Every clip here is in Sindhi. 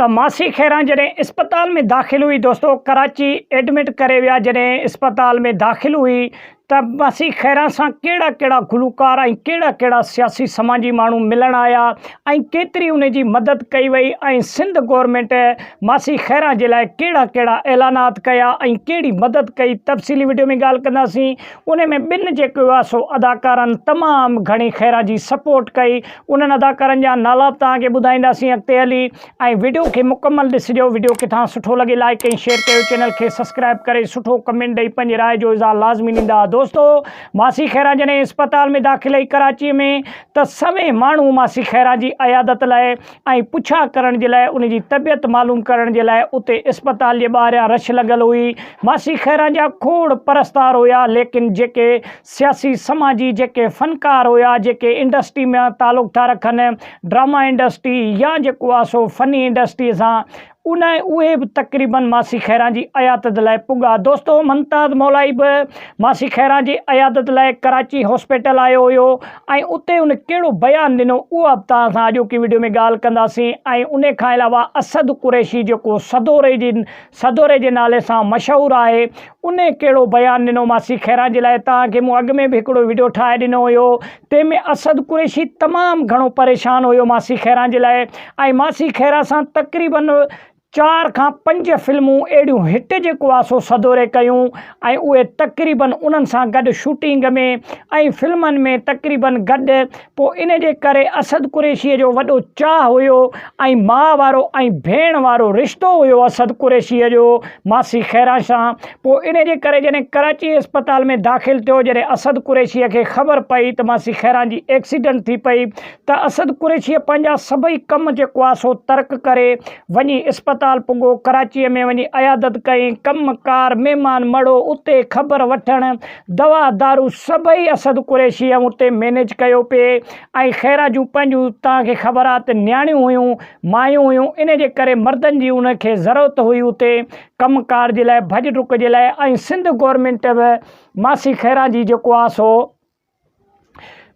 ته ماسي خيران جڏهن اسپتال ۾ داخل هئي دوستو ڪراچي ايڊمٽ ڪري ويا جڏهن اسپتال ۾ داخل هئي ته ماسي خيران سان ڪهڙا ڪهڙا گلوڪار ۽ ڪهڙا ڪهڙا سياسي سماجي ماڻهو ملڻ آيا ۽ ڪيتري ان جي مدد ڪئي وئي ۽ سنڌ گورنمينٽ ماسي خيران جي لاء ڪهڙا ڪهڙا اعلانات ڪيا ۽ ڪهڙي مدد ڪئي تفصيلي وڊيو ۾ ڳالهه ڪنداسين ان ۾ ٻن جيڪو آهي سو اداڪارن تمام گهڻي خيران جي سپورٽ ڪئي انهن اداڪارن جا نالا به توهان کي ٻڌائينداسين اڳتي هلي ۽ وڊيو کي مڪمل ڏسجو وڊيو ڪٿان سٺو لڳي لائيڪ ۽ شيئر ڪيو چينل کي سبسڪرائب ڪري سٺو ڪمينٽ ڏئي پنهنجي راء جو اظهار لازمي ڏيندا دوستو ماسي خيران جڏهن اسپتال ۾ داخل هئي ڪراچي ۾ ته سوين ماڻهو ماسي خيران جي عيادت لاء ۽ پڇا ڪرڻ جي لاء ان جي طبيعت معلوم ڪرڻ جي لاء اتي اسپتال جي ٻاهريان رش لڳل هئي ماسي خيران جا کوڙ پرستار هيا ليڪن جيڪي سياسي سماجي جيڪي فنڪار هيا جيڪي انڊسٽري ۾ تعلق ٿا رکن ڊراما انڊسٽري يا جيڪو آ سو فني انڊسٽري سان ان اهي به تقريبن ماسي خيران جي عيادت لاء پڳا دوستو ممتاز مولائي به ماسي خيران جي عيادت لاء ڪراچي هاسپيٽل آيو هيو ۽ اتي ان ڪهڙو بيان ڏنو اها به توهان سان اڄوڪي وڊيو ۾ ڳالهه ڪنداسين ۽ ان کان علاوه اسد قريشي جيڪو سدوري جي سدوري جي نالي سان مشهور آهي انهي ڪهڙو بيان ڏنو ماسي خيران جي لاء توهان کي مون اڳ ۾ به هڪڙو وڊيو ٺاهي ڏنو هيو تنهن ۾ اسد قريشي تمام گهڻو پريشان هيو ماسي خيران جي لاء ۽ ماسي خيران سان تقريبن چار کان پنج فلمون اهڙيون هٽ جيڪو آ سو سدوري ڪيون ۽ اهي تقريبن انهن سان گڏ شوٽنگ ۾ ۽ فلمن ۾ تقريبن گڏ پوء ان جي ڪري اسد قريشيء جو وڏو چاهه هيو ۽ ماء وارو ۽ ڀيڻ وارو رشتو هيو اسد قريشيء جو ماسي خيران سان. پوء ان جي ڪري جڏهن ڪراچي اسپتال ۾ داخل ٿيو، جڏهن اسد قريشيء کي خبر پئي ته ماسي خيران جي ايڪسيڊنٽ ٿي پئي ته اسد قريشيء پنهنجا سڀئي ڪم جيڪو آهي سو ترڪ ڪري وڃي اسپتال پڳو، ڪراچيء ۾ وڃي عيادت ڪئي، ڪم ڪار، مهمان مڙو، اتي خبر وٺڻ، دوا دارو سڀئي اسد قريشيء اتي مينيج ڪيو پئي ۽ خيرا جون پنهنجون توهان کي خبر آ ته نياڻيون هيون، مايون هيون، ان جي ڪري مردن جي ان کي ضرورت هئي اتي ڪم ڪار جي لاء ڀڄ ڊڪ جي لاء ۽ سنڌ گورنمينٽ به ماسي خيرا جي جيڪو آ سو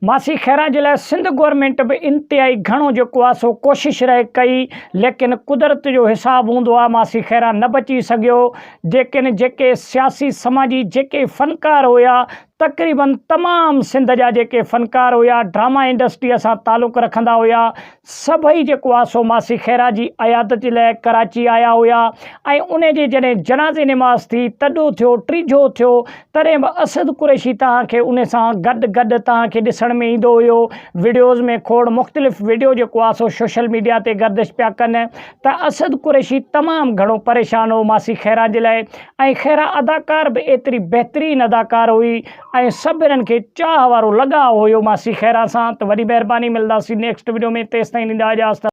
ماسي خيران جي لاء سنڌ گورنمينٽ به انتهائي گهڻو جيڪو آ سو ڪوشش رهي ڪئي ليڪن قدرت جو حساب هوندو آ ماسي خيران نه بچي سگهيو جيڪن جيڪي سياسي سماجي جيڪي فنڪار هيا تقريبن تمام سنڌ جا جيڪي فنڪار هيا ڊراما انڊسٽري سان تعلق رکندا هيا سڀئي جيڪو آ سو ماسي خيرا جي عيادت جي لاء ڪراچي آيا هيا ۽ انهي جي جڏهن جنازي نماز ٿي، تڏو ٿيو، ٽيجهو ٿيو، تڏهن به اسد قريشي توهان کي انهي سان گڏ گڏ توهان کي ڏسڻ ۾ ايندو هيو، وڊيوز ۾ کوڙ مختلف وڊيو جيڪو آ سو سوشل ميڊيا تي گردش پيا ڪن ته اسد قريشي تمام گهڻو پريشان هو ماسي خيرا جي لاء ۽ خيرا اداڪار به ايتري بهترين اداڪار هئي ۽ سڀنن کي چاهه وارو لڳاء هيو ماسي خيرا سان ته وڏي مهرباني ملداسين نيڪسٽ وڊيو ۾ تيستائين ڏيندا اجازت.